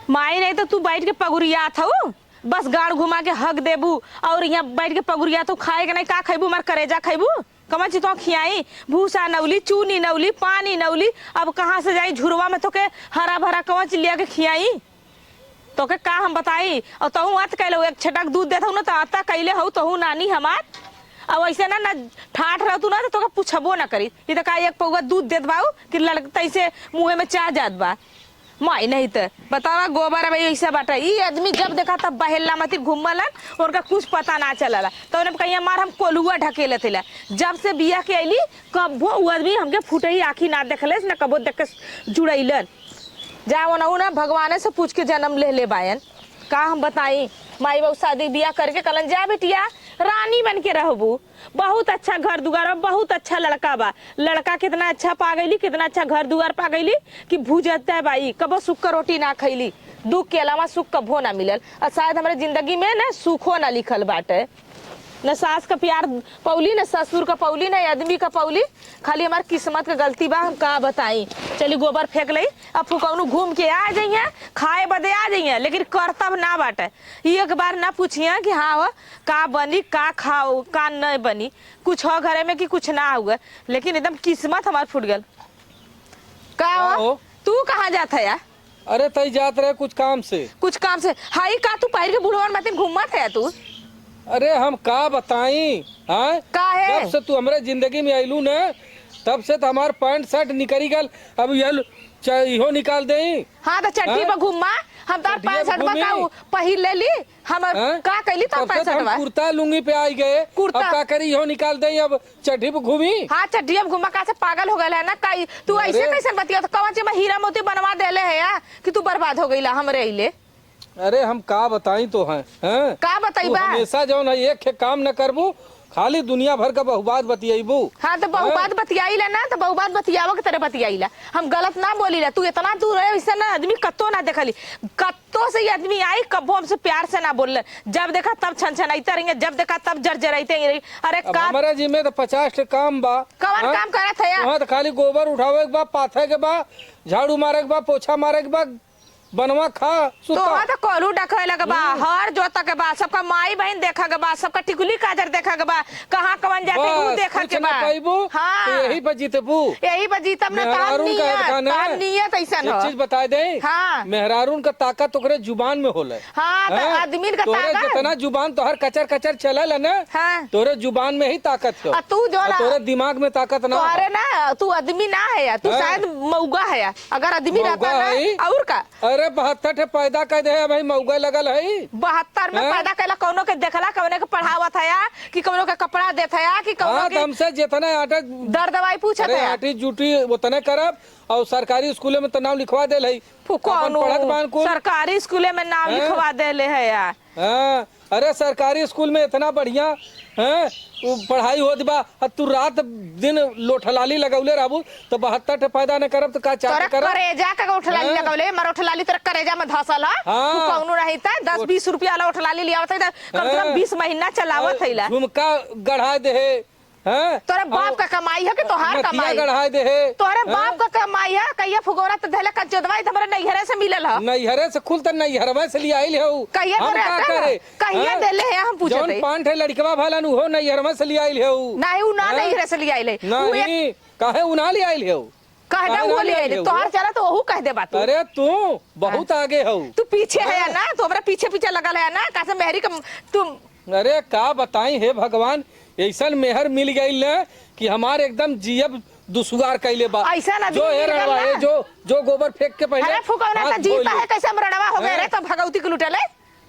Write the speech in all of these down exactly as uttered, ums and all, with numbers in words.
माई, नहीं तो तू बैठ के पगुरियात हऊ, बस गाड़ घुमा के हग देबू। और यहाँ बैठ के पगुरियात हऊ, खाए के नहीं, का खैबू? हमार करेजा खैबू? कवन चीज तो खियाई? भूसा नौली, चूनी नौली, पानी नौली, अब कहाँ से जाई झुरवा में तोके हरा भरा कवन चीज लिया के खियाई? तोके का हम बताई? और तहूँ अत कैले, एक छटक दूध देत हऊ ना, तो अता कैले हऊ तहूँ नानी हमार। अब ऐसे ना, ना ठाठ रहतू ना, तो तोके पूछबो ना करी। ई तो का एक पौवा दूध देत बाऊ कि लड़क तैसे मुँहे में चाह जात बा। माई नहीं त बतावा, गोबर अब ऐसा बाटे। ई आदमी जब देखा तब बहेला मती घूमलन, उनका कुछ पता ना चलला। तो उन्हें कहिया मार हम कोलुआ ढकेलत हिला। जब से बिया के अइली, कब्बो उ आदमी हमके फुटही आँखी ना देखलेस, ना कबो देख के जुड़ैलन। जा ओनहु ना भगवाने से पूछ के जन्म ले ले बायन। का हम बताई, माई बाबू शादी बियाह करके कहलन, "जा बिटिया, रानी बन के रहबू, बहुत अच्छा घर दुआर बा, बहुत अच्छा लड़का बा।" लड़का कितना अच्छा पा गईली, कितना अच्छा घर दुआर पा गईली कि भूजता बाई, कबो सुक्का रोटी ना खैली, दुख के अलावा सुख कबो ना मिलल। और शायद हमरे जिंदगी में ना सुखो ना लिखल बाटे। न सास का प्यार पौली, न ससुर का पौली, न आदमी का पौली, खाली हमार किस्मत के गलती बा, हम का बताई। चली गोबर फेंक लई, अब फुकौनू घूम के आ जइहें, खाए बदे आ जइहें, लेकिन करतब ना बाटे। ई एक बार ना पूछिहें कि हाँ हो, का बनी, का खाओ, का न बनी, कुछ हो घरे में कि कुछ ना हुए, लेकिन एकदम किस्मत हमार फूट गल। का का हो? हो? तू कहाँ जात है यार? अरे, तई जात रहे कुछ काम से। कुछ काम से? हाई का तू पहिर के बुढ़वन मातिन घूमत है तू? अरे, हम का बताई, हाँ? काहे? जब से तू हमरे जिंदगी में अइलू न, तब से तो हमार पैंट शर्ट निकरी गल। अब यह ल-, च-, इहो निकाल देई। हाँ, तो चड्ढी हाँ? पर घूमा, हम तार चड्ढिया पैंट शर्ट में घूमी। का उ-, पहिर ले ली, हम हाँ? का कैली तार तब से पैंट तो शर्ट हम में? कुर्ता लुंगी पे आई गए, कुर्ता। अब का करी, इहो निकाल देई, अब चड्ढी पे घूमी? हाँ, चड्ढी अब घूमा, का से पागल हो गइल है ना? का ई, तू अरे। ऐसे कैसन बतिया? तो कौन चीज में हीरा मोती बनवा देले है या कि तू बर्बाद हो गइला हमरे अइले? अरे, हम का बताई तो हैं, हैं? का बताई तू बा? हमेशा जौन है, एक ठे काम न करबू, खाली दुनिया भर का बहुबात बतियाइबू। हाँ, तो बहुबात हैं? बतियाई ले ना, तो बहुबात बतियावा के तरह बतियाई ला। हम गलत ना बोली ला। तू इतना दूर है, ऐसा ना आदमी कत्तो ना देखली। कत्तो से ये आदमी आई, कब्बो हमसे प्यार से ना बोलले। जब देखा तब छन छन आइता रही है, जब देखा तब जर जर आइते ही रही। अरे अब का हमारा जी में तो पचास ठे काम बा। कवन हाँ? काम करत है यार? वहाँ तो खाली गोबर उठावे के बा, पाथे के बा, झाड़ू मारे के बा, पोछा मारे के बा, बनवा खा, सुता। तोहा तो कोल्हू डखे लगे बा, हम्म। हर जोते के बा, सबका माई बहिन देखे के बा, सबका टिकुली काजर देखे के बा, कहाँ कवन जाके ऊ बस, देखे कुछ के ना बा। पइबू, हाँ। तो यही पर जीतबू। यही पर जीतब ना, तहन मेहरारून का नियत, अटका ना। तहन नियत ऐसन एक हो। चीज बताइ दे, हाँ। मेहरारून का ताकत ओकरे जुबान में होले। हाँ, तो हाँ? आदमी का तोहरे ताकत। जितना जुबान तोहर कचर कचर चलेला ना, हाँ। तोहरे जुबान में ही ताकत हो। आ तू जो और ना, तोहरे दिमाग में ताकत ना हो। तोहरे ना, तू आदमी ना है यार, तू हाँ। शायद मौगा है यार। अगर आदमी मौगा रहता ना, है? और का? अरे, बहत्तर ठे पैदा कर दे, अबहीं मौगा लगल है। बहत्तर में हैं? पैदा कैला, कौनो के देखला, कौनो के पढ़ावत है या, कि कौनो के कपड़ा देत है या, कि कौनो हाँ, के तो हमसे जितने आटे दर दवाई पूछत अरे, है या। आटी जूटी उतने करब, और सरकारी स्कूल में तो नाम लिखवा देल है। फुकौनू, अपन पढ़त बान कुल। सरकारी स्कूल में नाम हैं? लिखवा देले है या। हाँ, अरे, सरकारी स्कूल में इतना बढ़िया, हैं, उ पढ़ाई होत बा, आ तू रात दिन लोठलाली लगौले रहबू, तो बहत्तर ठे पैदा न करब, तो का चार तोरा ठे करब? करेजा का ओठलाली हैं? लगौले, मर ओठलाली तोरा करेजा में धसल ह। हाँ। तू कौनो रही त दस ओठ- बीस रुपया वाला ओठलाली लियावत है, त कम से कम हैं? बीस महीना चलावत और है ला। झुमका गढ़ा दे है, हैं? तोरे बाप और का कमाई है कि तोहार नथिया कमाई? गढ़ाए दे हे। तोरे हैं? बाप का कमाई है, कहिया फुगौरा त धैले कंचोदवा, ई त हमरे नैहरे से मिलल ह। नैहरे से खुल त नैहरवा से लियाइल है उ। कहिया हम तोरे का आते करे? ना? कहिया हैं? देले है, हम पूछत जौन हई। पाँच ठे लड़कवा भलन उहो नैहरवा से लियाइल है उ। नाही, उ ना हैं? नैहरे से लियाइल है। उ एक नहीं, काहे उ ना लियाइल है उ? कह दे काहे उहो ना लियाइल है। लियाइल है उ? तोहार चला त ओहू कह दे बात। अरे तू बहुत हाँ। आगे हऊ। तू पीछे है हाँ। ना, तू हमरा पीछे पीछे लगल है ना, कासे मेहरी के तू अरे का बताई हे भगवान, ऐसन मेहर मिल गइल न कि हमार एकदम जियब दुसुआर कइले बा। ऐसन आदमी जो ए मिल गइल रड़वा, ना। ए जो, जो गोबर फेंक के पहिले अरे फुकौना हाथ त जीता धो ले। है, कैसे हम रड़वा हो गए रे, हैं? तो भगौती के लुटेले,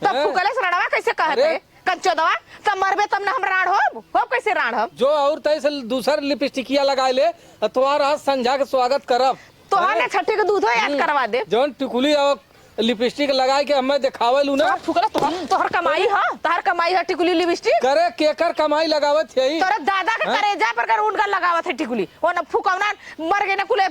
तो हैं? फुकले से रड़वा कैसे कहत अरे। है? कंचोदवा, तब मरबे तब ना हम राड़ होब, होब कैसे राड़ हम? जो और तैसे दूसर लिपस्टिकिया लगाए ले, अ तोहार आज संझा के स्वागत करब। तोहार हैं? ना छठी के दूधो याद हम्म। करवा दे। जौन टिकुली और लिपस्टिक लगाए के हमें देखावे लू ना। तोहर फुकला, तोहर, तोहर कमाई ह, तोहर कमाई ह टिकुली लिपस्टिक। करे केकर कमाई लगावत है ई? तोरे दादा के हैं? करेजा पर कर उनका लगावत है टिकुली। वो न फुकौना मर गए ना कुले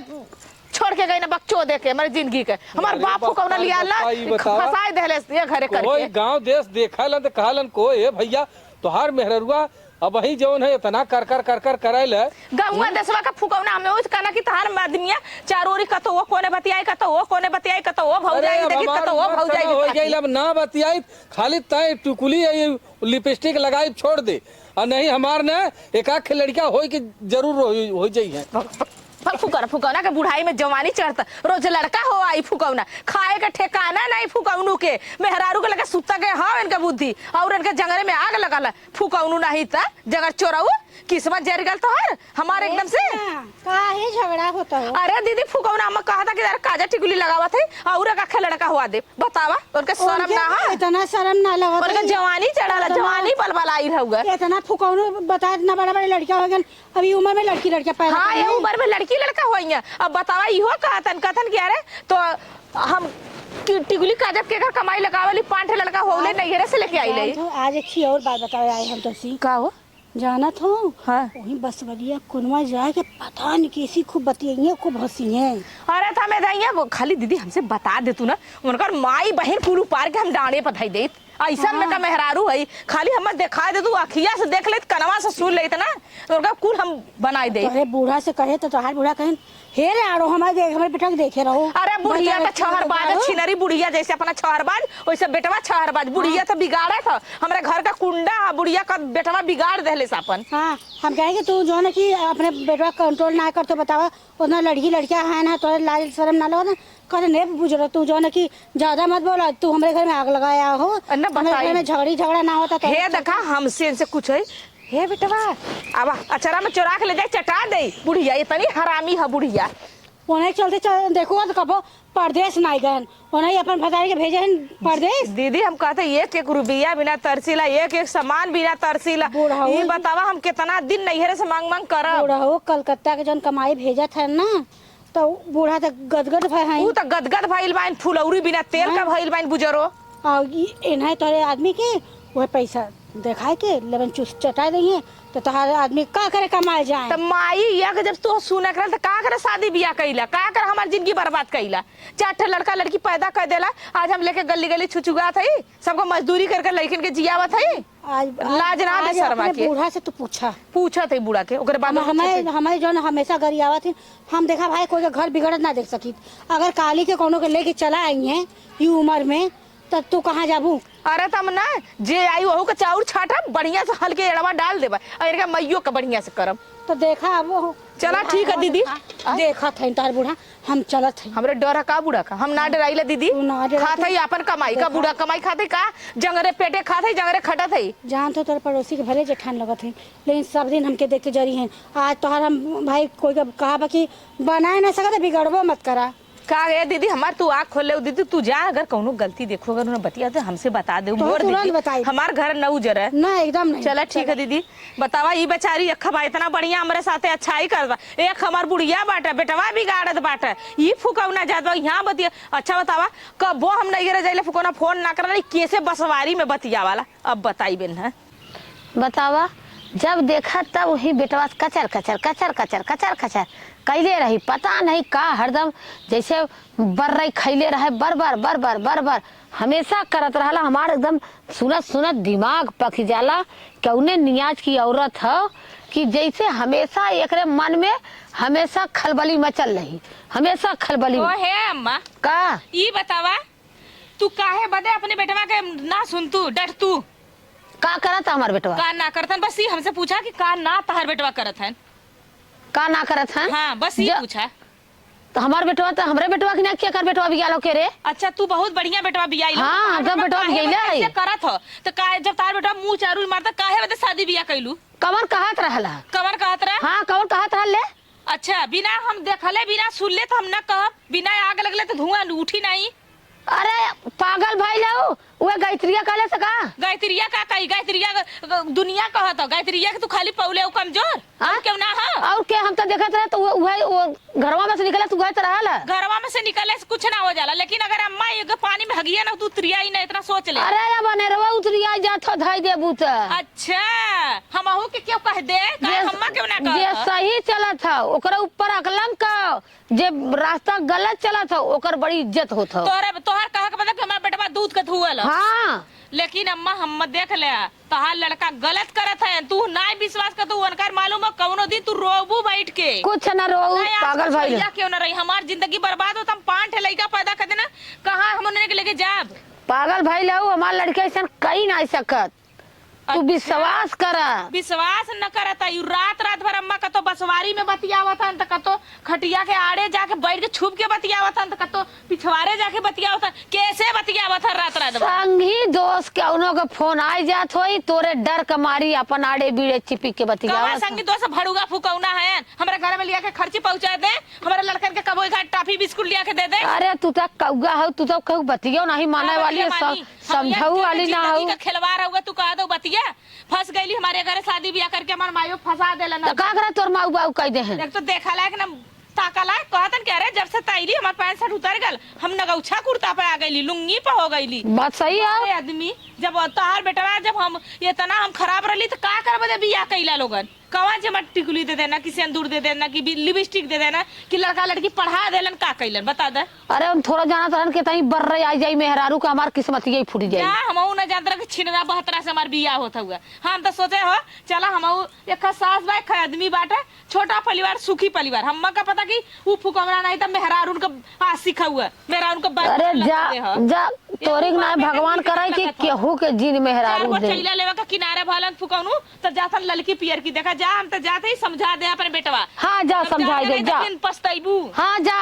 छोड़ के गए ना बकचोदे के हमारे जिंदगी के। हमार अरे बाप बप्पा फुकौना लिया रे ना बप्पा, ई बतावा। फंसाए देहले ये घरे कोई करके। गांव देश देखलन त कहलन को, "ए भैया, तोहार मेहररुआ अबहीं जौन है, इतना कर कर कर कर करे ले। गौवा देसवा का फुकौना, हमें ओइसे कहना कि तहार आदमिया चारों ओरी कतो वो कोने बतियाई, कतो वो कोने बतियाई, कतो वो भौजाई देखी, कतो वो भौजाई देखी। अब ना बतियाई, खाली तय टिकुली, ये लिपस्टिक लगाई छोड़ दे। और नहीं, हमार ना एक आख लड़का होई के जरूर हो, हो जाई है। फल फुकौना, फुकौना के बुढ़ाई में जवानी चढ़त, रोज लड़का हो आई फुकौना, खाए के ठेकाना नहीं फुकौनू के, मेहरारू के लगे सुत्ता के, हाँ, इनके बुद्धि, और इनके जंगरे में आग लगल है, फुकौनू नहीं त जंगर चोरऊ, किस्मत जर गल तोहर, हमार एकदम से। काहे झगड़ा होता हो? अरे दीदी, फुकौना अम्मा कहा था कि यार काजर टिकुली लगावत है, और एक आखे लड़का हुआ दे, बतावा, उनके शर्म ना है? इतना शर्म ना लगत उनके है? जवानी चढ़ाला, इतना जवानी बलबलाई रहुआ। इतना फुकौनू बता, इतना बड़ा बड़ा लड़का हो गया, अभी उम्र में लड़की लड़का पैदा हाँ, ये करेंगे। उम्र में लड़की लड़का होइया। अब बतावा, इहो कहतन, कहतन कि अरे, तो हम कि टिकुली काजर के घर कमाई लगावली, पाँच ठे लड़का होले, आज नैहरे से लेके आई ले। जानत हो, आज एक चीज और बात बतावे आए हम तोसी। का हो? जानत हो? हाँ। वही बसवलिया कुनवा जाए के पता नहीं कैसी खूब बतियाइए, खूब हंसी है। अरे, तो हमें दइया, वो खाली दीदी हमसे बता दे तू ना, उनकर माई बहन कुल उपार के हम डांडे पर धई देत। अइसन में हाँ। का मेहरारू है, खाली हमें देखा दे तू, अखिया से देख लेत, कनवा से सुन लेत ना, तो उनका कुल हम बनाई दे। तोहरे बूढ़ा से कहे तो तोहार बूढ़ा कहे, "हे रे आड़ो, हमारे देख, हमारे बेटा के देखे रहो।" अरे बुढ़िया बता तो रहे छहरबाज है, बुढ़ा। छिनरी बुढ़िया जैसे अपना छहरबाज, वैसे बेटवा छहरबाज। बुढ़िया हाँ। तो बिगाड़े था, हमारे घर का कुंडा है, बुढ़िया का बेटवा बिगाड़ देले से अपन। हाँ, हम कहे कि तू जो है ना कि अपने बेटवा कंट्रोल ना कर तो बतावा, उतना लड़की लड़किया है ना, तोरे लाज शर्म ना लगो ना, कहते नहीं बुझ रहा तू जो है ना कि ज्यादा मत बोला, तू हमारे घर में आग लगाया हो, अरे ना हमारे घर बताई। में झगड़ी झगड़ा ना होता तो हे अच्छा देखा, था। हमसे इनसे कुछ है, हे बेटवा, आवा, अचरा में चोरा के ले जाए, चटा दे। बुढ़िया, इतनी हरामी है बुढ़िया। ओने चलते चल, देखो तो कबो परदेस नाई गए, ओने अपन भतारी के भेजे हैं परदेस। दीदी, हम कहते एक एक रुपया बिना तरसीला, एक एक सामान बिना तरसीला। बुढ़ऊ ई बतावा, हम कितना दिन नैहरे से मांग मांग करब। बुढ़ऊ कलकत्ता के जौन कमाई भेजत है ना, तो बूढ़ा तो गदगद भय हैं। ऊ तो गदगद भइल बाइन, फुलौरी बिना तेल का हाँ। भइल बाइन बुजरो। आ, ई एन्हे तोरे आदमी के वह पैसा देखाए के लेबन चुस चटा दइहे, तो तोहार आदमी का करे कमाए जाए? त माई, या के जब तू सुना करल, त का करे शादी बियाह कइला? का करे हमार जिंदगी बर्बाद कइला? चार ठे लड़का लड़की पैदा कर देला, आज हम लेके गली गली छुछुआत हई, सबको मजदूरी करके लइकन के जियावत हई। आज, आज, लाज ना दे आज शर्मा अपने के। बूढ़ा से तू पूछा। पूछत हई बूढ़ा के, ओकरे बाद हम, ओकर हमें, छुट्टी। हमें जौन हमेशा गरियावत ही, हम देखा भाई कोई के घर बिगड़त ना देख सकी। अगर काली के कोनो के लेके चला आई हैं, ई उम्र में, त तू कहाँ जाबू? अरे तम ना, जे आई वहू के चाउर छाटब, बढ़िया से हल्के एड़वा डाल देबा, और इनका मइयो के बढ़िया से करब। तो देखा अब वो चला, ठीक है दीदी। देखा, देखत है तार बूढ़ा, हम चलत है। हमरे डर है का बूढ़ा का? हम ना डराइला दीदी। तू ना डरा खात तू। है आपन कमाई का, देखा। बूढ़ा कमाई खात है का? जंगरे पेटे खात है, जंगरे खटत है। जान तो तोर पड़ोसी के भले जेठान लगत है, लेकिन सब दिन हमके देख के जरी हैं। आज तोहर हम भाई कोई का कहा बा कि बनाए ना सकत, बिगड़बो मत करा। का गे दीदी, हमार तू आँख खोल ले दीदी, तू जा, अगर कौनो गलती देखो, अगर उन्हें बतिया तो हमसे बता दे, तो मोर तुरंत दीदी, बताई। हमार घर न उजरे। ना, एकदम नहीं। चला ठीक है चला। दीदी, बतावा, ई बेचारी एक बा इतना बढ़िया हमरे साथे अच्छाई करत बा, एक हमार बुढ़िया बाटे, बेटवा बिगाड़त बाटे, ई फुकौना जात बा, यहाँ बतिया। अच्छा बतावा, कबो हम नैहरे जाइले फुकौना फोन ना करला, कैसे बसवारी में बतियावाला, अब बताई बेन है। बतावा, जब देखा तब वही बेटवा कचर कचर, कचर कचर, कचर कचर कइले रही। पता नहीं का हरदम जैसे बर्रई खइले रहे, बर बर, बर बर, बर बर। हमेशा करत रहला। हमार एकदम सुनत सुनत दिमाग पक जाला। कौने नियाज की औरत ह कि जैसे हमेशा एकरे मन में हमेशा खलबली मचल रही, हमेशा खलबली। ओ हे अम्मा, का? ई बतावा, तू काहे बदे अपने बेटवा के ना सुनतू, डटतू? का करत हमार बेटवा? का ना करतन, बस ई हमसे पूछा कि का ना तहार बेटवा करत हन? का ना करत हन? हाँ, बस ई ज-, पूछा। तो हमार बेटवा, तो हमरे बेटवा की ना, केकर बेटवा बियालो के रे? अच्छा, तू बहुत बढ़िया बेटवा बियाइलो। हाँ, हम तो बेटवा बियाइले है। कैसे करत हो? तो काहे, जब तार बेटवा मुँह चारू मारता, काहे बदे शादी बियाह कैलू? कवन कहत रहला? कवन कहत रहा? हाँ, कवन कहत रहल ले? अच्छा, बिना हम देखले, बिना सुनले तो हम ना कहब, बिना आग लगले तो धुआं उठी नहीं। अरे, पागल भइल हऊ, उहे गायत्रिया कहले से का? गायत्रिया का कही? गायत्रिया ग-, ग-, दुनिया कहत ह, गायत्रिया के तू खाली पौले हो कमजोर, हाँ? और केहू ना ह? और के हम तो देखत रहे तो उहे, उहे, वो घरवा में से निकले तो उहे तो रहल ह। घरवा में से निकले से कुछ ना हो जाला, लेकिन अगर अम्मा एक पानी में हगिया ना तो उतरिया ही ना, इतना सोच ले। अरे, अब अनेरवा उतरिया जात हो, धई देबू त। अच्छा, हमहू के क्यों कह दे, काहे जे, अम्मा क्यों ना जे कहत ह? सही चलत ह, ओकरा ऊपर अकलंक ह, जे रास्ता गलत चलत ह, ओकर बड़ी इज्जत होत ह। तोहरे, तोहर कहे के मतलब कि हमार बेटवा दूध के धुअल ह। हाँ। लेकिन अम्मा, हम देख ले, तहार लड़का गलत करत है, तू नाहीं विश्वास कर, तू उनकर मालूम है, कौनो दिन तू रोबू बैठ के। कुछ न रोऊ, नहीं, आज पागल कुछ भइल। भैया क्यों न रही, हमार जिंदगी बर्बाद होत, हम पाँच ठे लइका पैदा कर देना, कहाँ हम उन्हें के लेके जाब? पागल भइल हऊ, हमार लड़के ऐसन कई नाहीं सकत। तू अच्छा। विश्वास करा। विश्वास न करत है, यू रात रात भर अम्मा कतो बसवारी में बतियावत हन, त कतो खटिया के आड़े जाके बैठ के छुप के बतियावत हन, त कतो पिछवारे जाके बतियावत हन। कैसे बतियावत हन रात रात भर? संगी दोस्त कौनो के फोन आइ जात होई, तोरे डर के मारी अपन आड़े बीड़े चिपिक के बतियावत कहाँ हन। संगी दोस्त भड़ुआ फुकौना है, हमरा घर में लिया के खर्ची पहुँचा दे, हमरा लड़कन के कबो एक आध टॉफी बिस्कुट लिया के दे दे। अरे तू तो कौआ हऊ, तू तो कहू बतियो नहीं माने हाँ, वाली बतिया है, मानी। सम-, हम एक समझऊ वाली ना जिंदगी हऊ। का खिलवाड़ हउआ, तू कह दो बतिया। फंस गईली हमारे घरे शादी बियाह करके, हमार माइयो फंसा देलन। त का करे तोर माऊ बाऊ कह दे हैं? एक तो देखा लायक ना ताका लायक, कहतन कि अरे जब से तैली हमार पैंट शर्ट उतर गल, हम नगौछा कुर्ता पे आ गईली, लुंगी पे हो गईली। बात सही है। अरे आदमी, जब तोहार बेटवा, जब हम इतना हम खराब रहली त का करबे दे बियाह कइला लोगन? कवा जे मत टिकुली दे देना, कि सिंदूर दे देना, कि बि-, लिपस्टिक दे देना, कि लड़का लड़की पढ़ा देलन, का कइलन, बता दे। अरे हम थोड़ा जानत रहन कि तहीं बर्रे आई जाई मेहरारू के, हमार किस्मत यही फूट जाई। जा, हमहू न जानत रह कि छिनरा बहतरा से हमार बियाह होत हुआ। हम तो सोचे हो, चला हमहू एक सास बा, एक आदमी बाटे, छोटा परिवार, सुखी परिवार। हम्मा का पता कि ऊ फुकौना नहीं त मेहरारू उनका आशिक हुआ, मेहरारू उनका बात अरे लग जा, दे हो। जा, ये तोरे के ऊ ना बाटे भगवान के करे कि लगत हो। केहू के जिन चार मेहरारू गो दे। चैला लेवा का किनारे भलन फुकौनू, त जाथन ललकी पियर की देखा जा, हम त जात ही समझा दे अपने बेटवा। हाँ, जा, अब समझाई जाते दे, नहीं तो जा। दिन पछतैबू। हाँ, जा,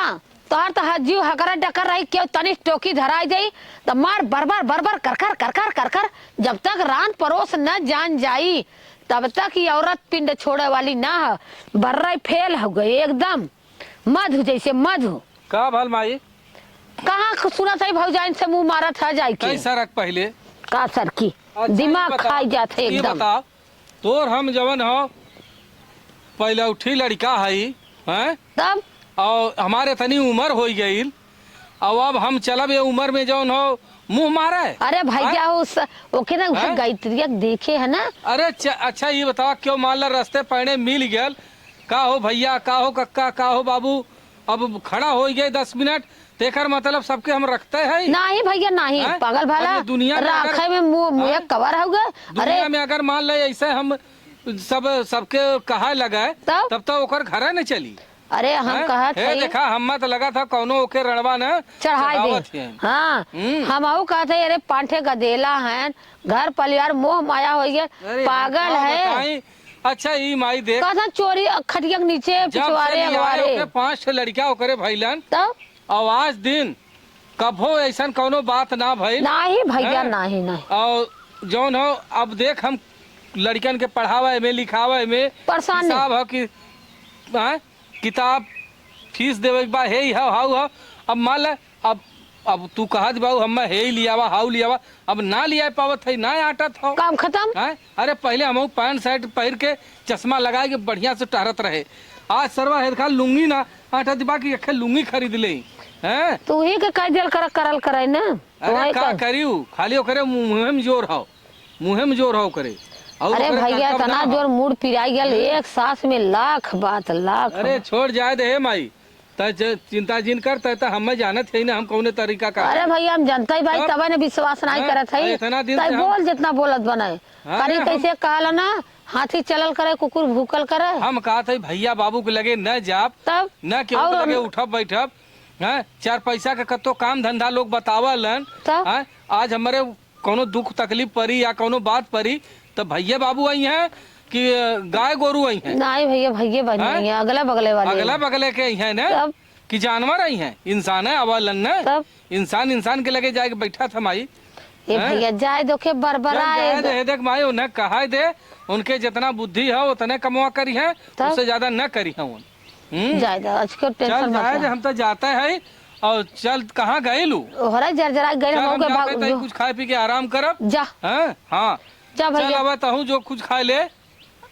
तोहर त हर जीव हकरा डकर रही, केहू तनी टोकी धराई जाई, त मार बरबर, बरबर, करकर, करकर, करकर, जब तक रान परोस न जान जाई, तब तक ई औरत पिंड छोड़े वाली ना ह। बर्रे फेल हो गए एकदम, मधु जैसे मधु। का भल माई? कहाँ क-, सुनत है भौजाइन से मुँह मारत है जाई के। कई सरक पहिले। का सरकी? अच्छा, दिमाग ई बताओ, खाई जात है ई एकदम। बताओ, तोर हम जवन हो, पहलौठी लड़िका हई, हैं? तब? और हमारे तनी उमर होई गईल, और अब हम चलब ये उमर में जवन हो, मुँह मारे? अरे भैया, हैं? उस, ओके ना, उसे हैं? गायत्रिया के देखे है ना? अरे च-, अच्छा, ये बताओ, क्यों मान ला रस्ते पैणे मिल गयल, का हो भैया, का हो कक्का, का हो बाबू, अब खड़ा होई गए दस मिनट, तेकर मतलब सबके हम रखते हैं? नाही भैया, नाही, हैं? पागल भाला, अब ये दुनिया में अगर राखे में मुँह, मुँह हैं? कवर हो गए। दुनिया अरे में अगर मान ले ऐसे हम सब, सबके कहा लगे, तब? तब तो ओकर घरे न चली। अरे हम हैं? कहत हे हई। देखा, हम्मा त लगा था कौनो ओके रणवा न चढ़ाई दे। चढ़ावत है। हाँ, हम्म। हमहू कहत हई, अरे पांठे गदेला हैं, घर परिवार मोह माया हो गया, अरे हम पागल का है। बताई? अच्छा, ई माई देख। कहत हैं चोरी खटिया के नीचे जब से पिछवारे लिया है अगवारे। ओके पांच ठे लड़कियां ओकरे भइलन। तब? और आज दिन कभो ऐसन कौनो बात ना भइल। नाही भैया, हैं? नाही, नाही। और जौन हो, अब देख हम लड़कन के पढ़ावे में, लिखावे में परेशान हिसाब नहीं। हो कि, हैं? किताब फीस देवे के बा, हे ई हव, हाउ हव। अब मान ले, अब, अब तू कहत बाऊ, हम्मे हे ई लियावा, हाउ लियावा, अब ना लिया पावत है, ना आटत हो। काम खत्म। हैं? अरे पहले हमहू पैंट शर्ट पहिर के चश्मा लगाए के बढ़िया से टहरत रहे। आज सरवा हेरखा लुंगी ना आटत बा कि अखे लुंगी खरीद ले। हैं? तू ही के कह दियल कर, करल करे ना। अरे वही का कर। करियो, खाली ओकरे मुँह, मुँहे में जोर हो, मुँहे में जोर हो ओकरे। और अरे ओकरे भैया, करतब इतना ना हो। जोर मूड पिराई गल, हम्म। एक सांस में लाख बात, लाख अरे बात। छोड़ जाए दे हे माई, तै च-, चिंता जिन कर, तै त हमें जानत है ना, हम कौने तरीका का अरे है। भैया, हम जनता ही भाई, तब? तबे ने विश्वास नहीं हाँ, करत है। इतना दिन तै से हम बोल जितना बोलत बने। हाँ, करी अरे हम कैसे कहल ना, हाथी चलल करे, कुकुर भूकल करे। हम कहत है भैया बाबू के लगे न जाब, तब? न केहू के और लगे उठब बैठब, हैं? चार पैसा के कतो काम धंधा लोग बतावलन, तब? हैं? आज हमरे कौनो दुख तकलीफ परी या कौनो बात परी, त भैया बाबू आई हैं कि गाय गोरू आई हैं? नहीं भैया, भैया बनी हैं? आई हैं, अगला बगले वाले अगला हैं। बगले के आई हैं ना? तब? कि जानवर आई हैं, इंसान है, आवालन ना? तब? इंसान इंसान के लगे जाके बैठा था माई। ए हैं? भैया, जाए दो के बरबरा चल, जाए आए दे, दो। देख माई, उन्हें कहा दे, उनके जितना बुद्धि है उतने कमवा करी हैं, तब? उससे ज्यादा न करी हैं उन। हम्म। जाए दो, आज के चल, टेंशन मत जाए दे, ले। हम तो जाते हैं। और चल, कहाँ गए लू? ओहरा जर जरा गए, चल, हम हम ओके जाते भाग तई जो। कुछ खाए पी के आराम करब। जा। हैं? हाँ। जा चल, भैया। अब तहूँ जो कुछ खाए ले।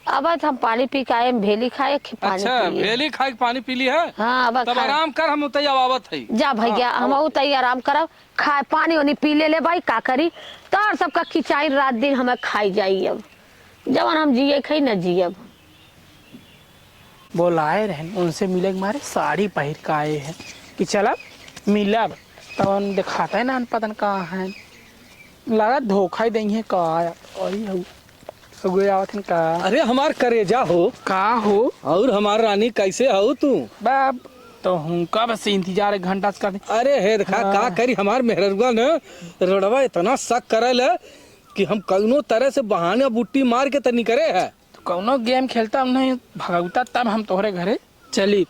अब हम पानी पी के आए, हम भेली खाए, खे-, पानी अच्छा, पी लिए। भेली खाए के पानी पी ली है? हाँ, अब तब खाए। आराम कर, हम उतई आवत है। जा भैया, हाँ, हम आओ। उतई आराम करब, खाए पानी ओनी पी ले ले भाई, का करी? तोर सबका खिंचाई रात दिन हमें खाई जाई अब। जवन हम जिए खाई न जियब। बोलाए रहन, उनसे मिले के मारे साड़ी पहिर के आए हैं कि चलब मिलब, तब हम देखाते ना अनपदन कहाँ हैं। लागत धोखा ही देइहे का। अरे हऊ, अगुए आवत हन का? अरे हमार करेजा हो। का हो? और हमार रानी, कैसे हऊ तू? बाप, तो हूँ कब से इंतजार एक घंटा से करते। अरे हे देखा, हाँ। का करी, हमार मेहररुआ न रोडवा इतना शक करे ले कि हम कौनो तरह से बहाना बुट्टी मार के त निकरे है। तो कौनो गेम खेलता नहीं, भगवता तब हम तोहरे घरे चली।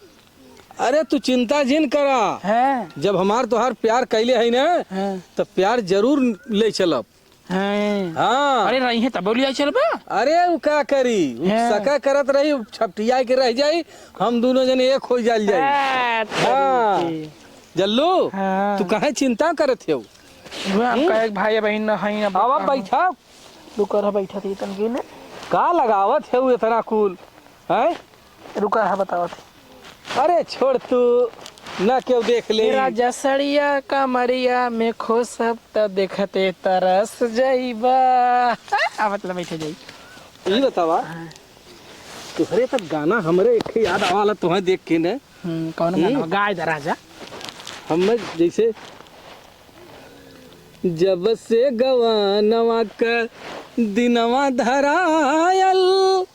अरे तू चिंता जिन करा। हाँ। जब हमार तोहार प्यार कैले है ना, हाँ। तो प्यार जरूर ले चलब। हाँ। हाँ। अरे रही है तब बोली आई चलबा। अरे उ का करी, उ हाँ। सका करत रही, उ छपटिया के रह जाई, हम दोनों जने एक हो जाल जाई। हाँ, हाँ। ठीक। जल्लू, हाँ। तू काहे चिंता करत हो? वो हम हम्म? कहे भाई बहन न हई ना। आवा बैठा। रुका रहा, बैठा थी तनकी ने। का लगावत है उ इतना कुल? हैं? रुका रहा, बतावत है। अरे छोड़ तू, ना केहू देख ले। राजा सड़िया कमरिया में खोसब त देखते तरस जइबा। आ, मतलब बैठे जाई। ई बतावा, हाँ। तोहरे त गाना हमरे एक ठे याद आवाला तोहे देख के ने। हम्म, कौन हम्म। गाना? गाय द राजा। हमें जैसे जब से गवानवा क दिनवा धरायल,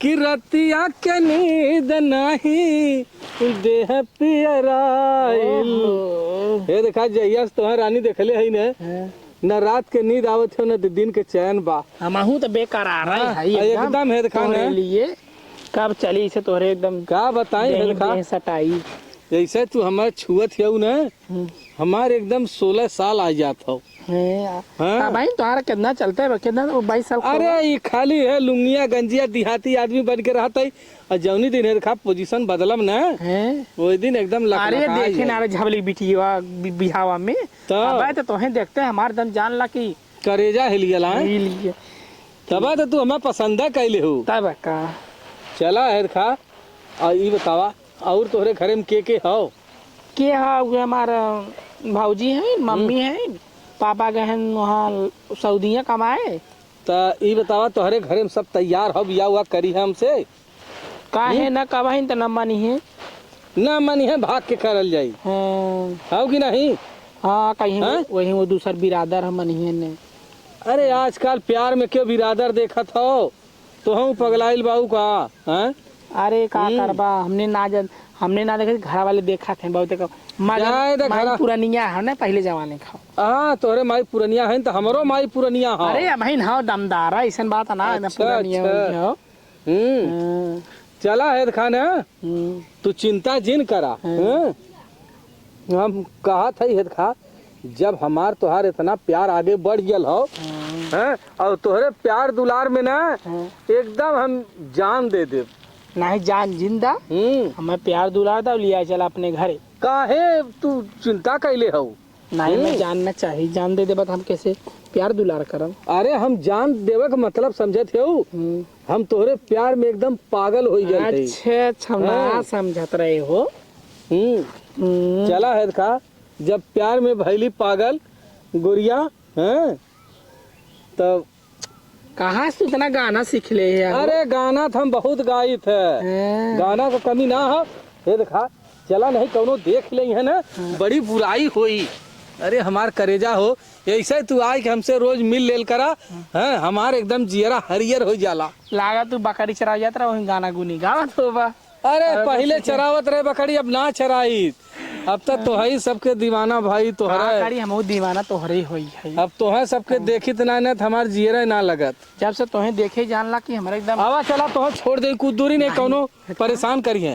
कि रतिया के नींद नाही देह पियराइल। ओहो। हे देखा, जहिया से तोहार रानी देखले हई ने, हाँ। न रात के नींद आवत हो, न दिन के चैन बा। हमहू त बेकरार हाँ, हई आ, एकदम एकदम हे देखा तोहरे ने। लिए। कब चली इसे तोहरे एकदम का बताई हे देह, देखा। देह सटाई। जैसे तू हमार छुअत हऊ ने, हम्म। हमार एकदम सोलह साल आ जात हौ। हैं, आ, हाँ। का भाई, तोहार कितना चलता है, कितना, वो बाईस साल का अरे, हुआ? ई खाली है लुंगिया, गंजिया, देहाती आदमी बन के रहत है। और जौनी दिन है, देखा, पोजीशन बदलब ना, हैं? वही दिन एकदम अरे, लखलखा देखे जाए। ना रे, झबली बिटिया, बि-, बिहावा में। तब? अबे, तो तोहे देखते हमार दम जान ला कि करेजा हिल गया, हैं? हिल गया। तब तो तू हमें पसंद कैले हो। तब का? चला, है, देखा, आ, ई बतावा, और तोहरे घरे में के, के हौ? के ह? उहे हमार, अ, भौजी हैं, मम्मी हम्म। हैं, पापा गए हैं वहाँ सऊदिया कमाए। त ई बतावा, तोहरे घरे में सब तैयार हौ, बियाह उआह करी है हमसे? काहे हम्म? ना कबहिन त ना मनी है। ना मनी है, भाग के करल जाई। हाँ। हौ कि नहीं? हाँ, कहीं हाँ? वही वो दूसर बिरादर है, मनी है ने। अरे, आजकल प्यार में क्यों बिरादर देखत हौ? तोहू पगलाइल बाऊ का, हैं? अरे, का हम्म। करबा? हमने ना जान, हमने ना देखे, घर वाले देखत हैं, बहुत देखो। मगर जाए दे माई घरा। पुरनिया है ना, पहले जमाने का। हाँ, तोहरे माई पुरनिया है, तो हमरो माई पुरनिया है। अरे, अबहिन हाँ, दमदार है, ऐसन बात है ना, ना अच्छा, पुरनिया अच्छा। हो। हम्म। हाँ। चला, हैद खान, हाँ? हम्म। तू चिंता जिन करा, हाँ। हाँ? हम कहत हई, हैद खा, जब हमार तोहार इतना प्यार आगे बढ़ गयल हौ, हाँ। हैं? और तोहरे प्यार दुलार में ना, हाँ। एकदम हम जान दे देब। नहीं, जान जिंदा। हम्म। हमें प्यार दुलार दा, लिया चला अपने घरे। काहे तू चिंता कैले हौ? नहीं, हम्म। मैं जान ना चाही, जान दे देबा त हम कैसे प्यार दुलार करब? अरे, हम जान देवे के मतलब समझत हौ, हम्म। हम तोहरे प्यार में एकदम पागल हो गए थे। अच्छा, अच्छा, हम ना हाँ। समझत रहे हो। हम्म। हम्म। चला, हैद खा, जब प्यार में भैली पागल गोरिया, हैं, तब कहाँ से तू इतना गाना सीख ले है यार? अरे, गाना तो हम बहुत गाइत है। हैं। गाना का कमी ना हो। ये देखा, चला नहीं, कौनो देख ले है ना, हाँ। बड़ी बुराई होई। अरे, हमार करेजा हो, ऐसे तू आए कि हमसे रोज मिल लेल करा, हाँ। हैं, हमार एकदम जियरा हरियर हो जाला। लागा तू बकरी चरावे जात रहा, वहीं गाना गुनी गावत होबा। अरे, अरे, पहिले कुछ चरावत रहे बकरी, अब ना चराई। अब त तोहई सबके दीवाना भाई तोहरा। का करी, हमहू दीवाना तोहरे होई है। अब तोहे सबके हाँ। देखित ना, ना त हमार जियरे ना लगत। जब से तोहे देखे जान ला कि हमरा एकदम आवा, चला, तोहे छोड़ दे, कुछ दूरी नहीं, नहीं, कौनो हटका। परेशान करिए।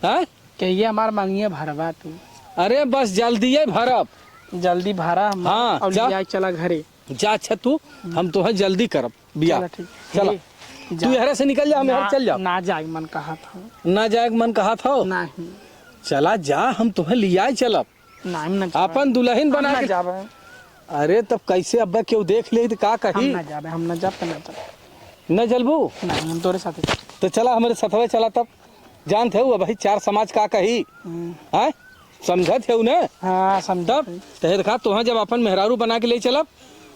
हैं? कहिए हमार मंगिया भरवा तू। अरे, बस जल्दी ही भरब। जल्दी भरा हम हाँ, और जा। लिया चला घरे। जा, अच्छा तू, हम तोहे जल्दी करब। बिया। चला, ठीक। चला। हे, तू जा। यहरे से निकल जा, हम ना, यहरे चल जाब। ना जाए मन कहा था। ना जाए मन कहा था? नहीं। चला जा, हम तोहे लियाए चलब। नहीं, हम ना जाबे। अपन दुल्हन हम बना ना के जाबे। अरे, तब कैसे अब्बा केहू देख ले त का हम कही? ना जाबे, हम ना जाब, त ना जाबे। न जलबू? नहीं, हम तोरे साथे जाब। तो चला, हमरे सथवे चला तब। जानत हऊ, अबही चार समाज का कही? हम्म। हैं? समझत हऊ ना? हाँ, समझत तब हई। त हे देखा, तोहे जब अपन मेहरारू बना के ले चलब,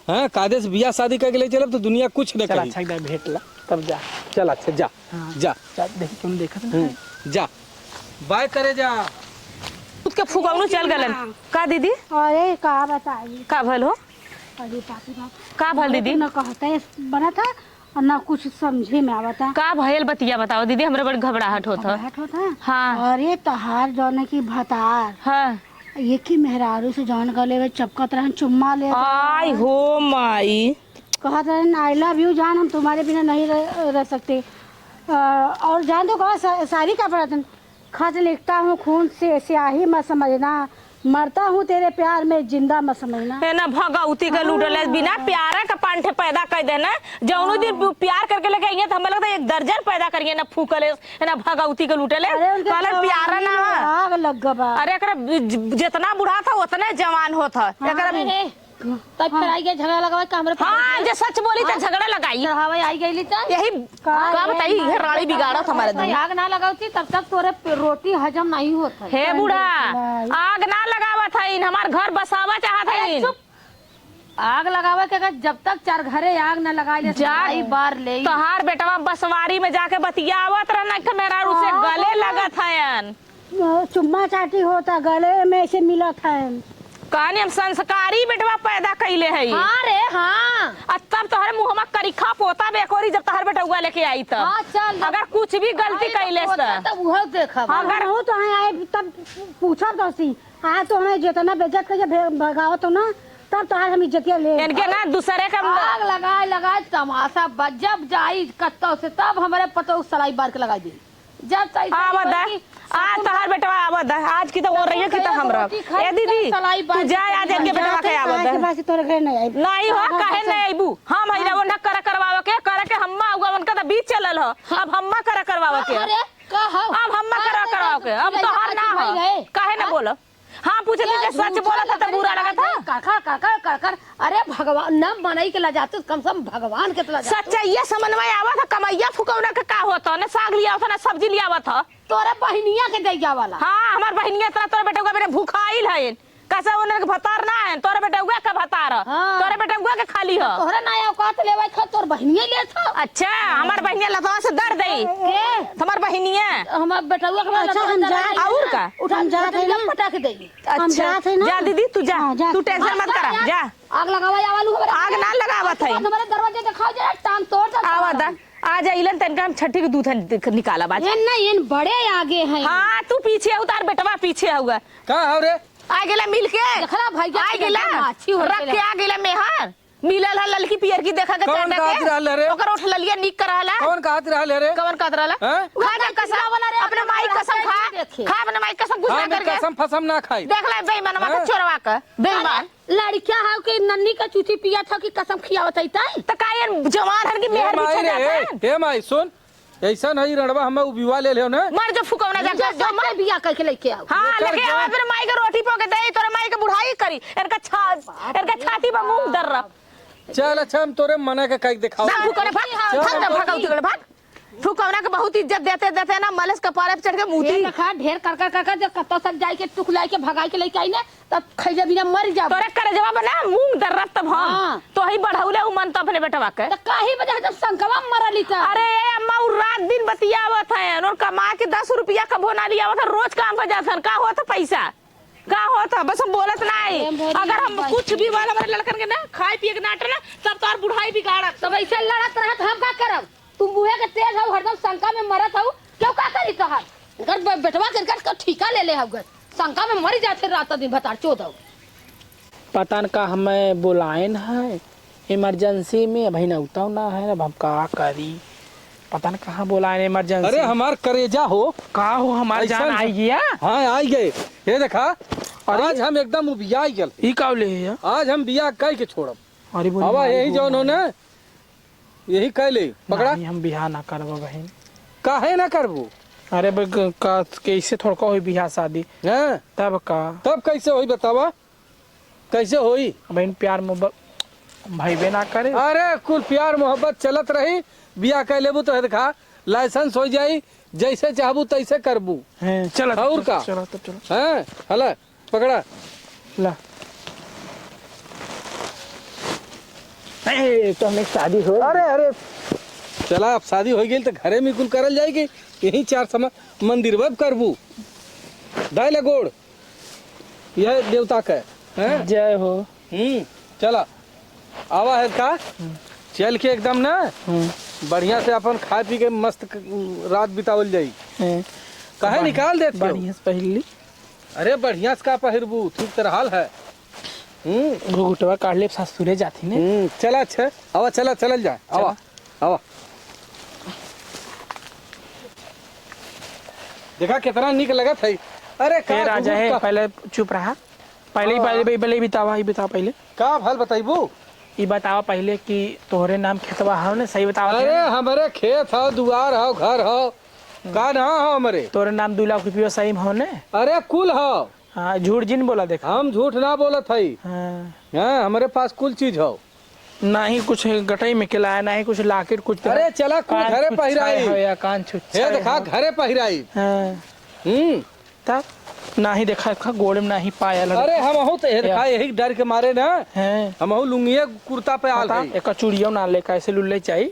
हैं, कायदे से बियाह शादी करके ले चलब, तो दुनिया कुछ न चल, कही। अच्छा, एक बार भेंट ला, तब जा। चल, अच्छा, जा, हाँ। जा। जा, देख, कौन देखत ना हम्म, है? जा। बाय करे जा। खुद के फुकौनो चल गलन। का दीदी? अरे, का बताई? का भल हो? अरे बाप रे बाप। का भल दीदी? न कहते बनत है और न कुछ समझे में आवता। का भयल बतिया बताओ दीदी, हमरे बड़ी घबराहट होत है। घबराहट होत है? हाँ। अरे तोहार जौन की भतार। हाँ। एक ही मेहरारू से जौन कर लेवे, चपकत रहन, चुम्मा लेत रहन। आय हो माई। कहत रहन, "I love you जान, हम तुम्हारे बिना नहीं रह, रह सकते।" अ, और जान दो कहा, सा-, साड़ी का पढ़त रहन, "खत लिखता हूँ खून से, स्याही मत समझना, मरता हूँ तेरे प्यार में, जिंदा मत समझना।" ए ना भगौती के लूटले, हाँ। बिना प्यारा का पांठे पैदा कर देना। जौनो दिन हाँ। प्यार करके लेके आइए तो हमें लगता है एक दर्जन पैदा करिए ना फूकले, ए ना भगौती के लूटले। अरे उनके कहलन प्यारा जवानी ना में है। आग लग गवा। अरे एकरा ज-, जितना बूढ़ा था उतने जवान होत है। हाँ। एकरा अरे, तब फिर आई गई झगड़ा लगावे का हमरे हाँ, पीछे? जे सच बोली त हाँ? झगड़ा लगाई। चढ़ावे आई गईली त? यही का का बताई, ये राड़ी बिगाड़त हमारे तो दिन। आग ना लगावती तब तक तोरे पे रोटी हजम नहीं होत है। हे बूढ़ा, नहीं। आग ना लगावत हईन, हमार घर बसावा चाहत अरे हईन। चुप। आग लगावे के अगर जब तक चार घरे आग ना लगाई ले, जा, सलाई बार ले। तोहार बेटवा बसवारी में जाके बतियावत रहन, एक मेहरारू से हाँ, गले हाँ। लगत हयन। चुम्मा चाटी होता, गले में से मिलत है। कहनी हम संस्कारी बेटवा पैदा कइले हई। हाँ रे, हाँ। आ तब तोहरे मुँहमा करिखा पोता बेकोरी जब तोहर बेटउआ लेके आई तब। हाँ, चल। अगर कुछ भी गलती आई तो कइले पोता त। तब उहो देखब। हाँ, अगर हमहू तो आए, आए तब पूछब तो सी। आज तो हमें जितना बेइज्जत कइके भे-, भगावत हो ना, तब तोहार हम इज्जतिया ले। इनके ना दूसरे का आग लगाए, लगाए तमाशा बा। जब जाई कत्तो से तब हमरे पतोह सलाई बार के लगाई दे। जब तैसे आवा दा। आज तोहार बेटवा आवा दा। आज की तो वो रहिए कि तो हम रह। ए दीदी, तू जा आज इनके बेटवा के आवा दा। आज के बाद से तोरे घर नहीं आइब। नहीं हो, काहे नहीं आइबू? हम है ना, ओन्हा कर करवावे के, करे के हम्मा हुआ, उनका तो बीच चलल हो। अब हम्मा कर करवावे के। अरे, का हो? अब हम्मा कर करवावे के। अब तोहार ना हो। काहे ना बोलो? हाँ, पूछे थे, सच बोला था तो बुरा लगा था? कड़कड़, कड़कड़, कड़कड़। अरे भगवान, न मनई के लजाते, कम से कम भगवान के तो लजाते। सच्चाइया समझ में आवा था, कमैया फुकौना के का होता? न साग लिया था, न सब्जी लिया था। तोरे बहिनिया के दैया वाला। हाँ, हमार बहिनिया इतना तोरे बेटउआ बिना भुखाइल है। कैसे उन्हें के भतार ना है, तोरे बेटउआ का भतार है। हाँ। तोरे बेटउआ के खाली है। तोहरे ना औकात लेवे खा, तोर बहिनिया ले था। अच्छा, हमार बहिनिया लतवा से दर्द है। के? हमार बहिनिया। हमार बेटउआ के अच्छा, हम जात और का? उठा हम जात है ना। पटक दे। अच्छा, हम जात है ना। जा दीदी, तू जा। हाँ, जा। तू tension मत करा, जा। आग लगावा, आवा लू हमारे आग ना लगावत है। हमारे दरवाजे दिखाओ जरा, टांग तोड़ दे। आवा दा। आ जाइलन, तनका हम छठी के दूध निकाला बाज। एन ना, एन बड़े आगे हैं। हाँ, तू पीछे हो, तार बेटवा पीछे हुआ। का हो रे? आ गेला मिल के। देखला भैया आ गेला। रख के आ गेला मेहर। मिलल है ललकी पियर की देखा के कौन चाटा कहत के। रहल है रे? ओकर ओठ ललिया निक कर रहला। कौन कहत रहल है रे? कौन कहत रहला? हैं? खा जा कसम, अपने माई कसम खा। खा अपने माई कसम, कुछ ना हम करके। कसम फसम ना खाई। देख ले बेईमानवा के, हैं? चोरवा के, बेईमान। लड़किया हव के नन्नी का चूची पियत हव कि कसम खियावत है तै? त का ये जवान हन की मेहर भी छे जात है? हे माई, सुन, ऐसा नहीं रणवा हमें उबिवा ले लेव ना। मर जो फुकौना जा, जो मर। बिया करके लेके आओ। हाँ, लेके आओ, अपने माई के रोटी पोके दे, तोरे माई के बुढ़ाई करी। इनका छा-, इनका छाती पर मूंग दर्रब। चल, अच्छा, हम तोरे मना के कई दिखाओ। जा फुकौना भाग, चल, भाग, हम जा, भाग, उतर भाग। फुकौना के बहुत इज्जत देते, देते ना, मलेस कपारे पे चढ़ के मूती। ढेर कर, कर, कर, कर, जब कत्तो सब जाई के टुकलाई के भगाई के लेके आई ना, तब खइले बिना मर जाब। तोरे करेजवा में ना मूंग दर्रब तब हम। हाँ। तोही बढ़ौले उ मन तो अपने बेटवा के। त काहे वजह जब संकवा में मरली त? अरे ए अम्मा, उ रात दिन बतियावत है, और कमा के दस रुपया कभो ना लियावत है, रोज काम पर जात हन, का होत है पैसा? का होत है? बस हम बोलत ना आई। अगर हम कुछ भी वाला हमारे लड़कन के ना खाए पिए के नाटे ना, तब तो और बुढ़ाई बिगाड़त। तब ऐसे लड़त रहत हम का करब? तुम मुँहे के तेज हऊ, हरदम शंका में मरत हऊ, केहू का करी तोहार? अगर बे-, बेटवा के कर, कर ठीका ले ले हऊ, शंका में मरी जाते रात दिन भतार चोद हऊ। पता न का हमें बोलायन है emergency में, अभी न उताव ना है, अब हम का करी? पता न कहाँ बोलायन emergency। अरे हमार करेजा हो। का हो, हमार जान आई गया? हाँ, आई गए। ये देखा, अरे आज हम एकदम उबिया गल। ई का ले है? आज हम बिया कई के छोड़ब। अरे बोल, अब यही जौन हो ना, यही कह ले, पकड़ा। नहीं, हम बियाह ना करबो बहिन। काहे ना करबो? अरे बे, क-, का, कैसे थोड़का होई बियाह शादी? हैं? तब का? तब कैसे होई बतावा? कैसे होई? बहिन, प्यार मोहब्बत भइबे ना करे। अरे, कुल प्यार मोहब्बत चलत रही, बियाह कह लेबू तो है देखा, license हो जाई, जैसे चाहबू तैसे करबू। हैं, चला तब, और चला, का? चला तब, चला। हैं? हला। पकड़ा। ला। ए, तो हमें शादी हो। अरे, अरे। चला, अब शादी हो गई तो घरे में कुल करल जाए कि यही चार समा-, मंदिर में करबू। दाई ले गोड़। यह देवता का है, हैं? जय हो। हम्म, चला। आवा है का? हम्म। चल के एकदम ना, हम्म। बढ़िया से अपन खाए पी के मस्त क-, रात बितावल जाई। हैं। काहे बा-, निकाल देत हो? बढ़िया से पहिर ली। अरे बढ़िया से का पहिरबू, ठीक तरह हाल है। हम्म। घुघुटवा काढ़ लेब, सासुरे जाथी ने। हम्म, चला अच्छा, आवा, चला, चलल जाए, आवा, चला। आवा। देखा कितना नीक लगत है। अरे का ए राजा घुघुट है, का पहले चुप रहा। पहिले, हाँ। पहिले, पहिले बतावा, ई बतावा पहिले। का भल बताइबू? ई बतावा पहिले कि तोहरे नाम खेतवा हव ने, सही बतावा अरे, थे। हमरे खेत हव, दुआर हव, घर हव। का ना हव हमरे? तोहरे नाम दू लाख रुपया सही में हव ने? अरे, कुल हव। हाँ, झूठ जिन बोला, देखा। हम झूठ ना बोलत हई। हाँ। हाँ, हमरे पास कुल चीज हव। ना ही कुछ गटई में के लाया, ना ही कुछ लाकेट, कुछ अरे, चला, कुल कान घरे कुछ पहिराई। छाया हो या कान छुच्छाया हे देखा, हो। घरे पहिराई। हाँ। हम्म। तब नाही देखा, देखा, गोड़े में नाही पायल है। अरे, हमहू तो, हे या। देखा, यही डर के मारे ना, हैं। हमहू लुंगिये कुर्ता पे आल बता, हई। एका चूड़ियो ना ले, कैसे लुल्ले चाही?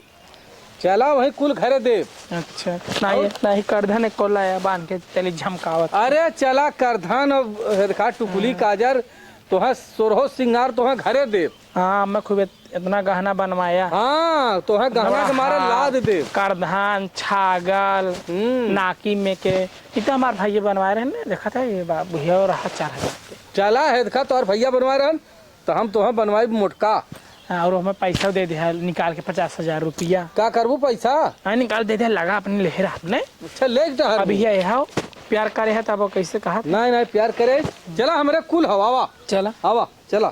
चला, वही कुल घरे देब। अच्छा, नाही, और? नाही, करधन एको लाया, बांध के चली झमकावत। अरे, चला, करधन, अब, हे देखा, टुकुली, हाँ। काजर, तोहे सोरहो सिंगार, तोहे घरे देब। हाँ, मैं खूबे इतना गहना बनवाया। हाँ, तोहे गहना के मारे हाथ, लाद देब। करधान, छागल, हम्म। नाकी में के, ई तो हमार भाई बनवाए रहे ने, देखा था ये बा-, बुढ़िया और रहा चार हजार के। चला है, देखा तोहर भैया बनवाए रहन, तो हम तोहे बनवाई मोटका। हाँ, और हमें पैसा दे दे है, निकाल के पचास हजार रुपया। का करबू पैसा? हाँ, निकाल दे दे, लगा अपने लेहे रहत ने। अच्छा, ले के टहर अभी बू। ये आओ, प्यार करे है तब वो कैसे कहा था? नहीं, नहीं, प्यार करे। चला, हमरे कुल हवा, आवा। चला। आवा, चला।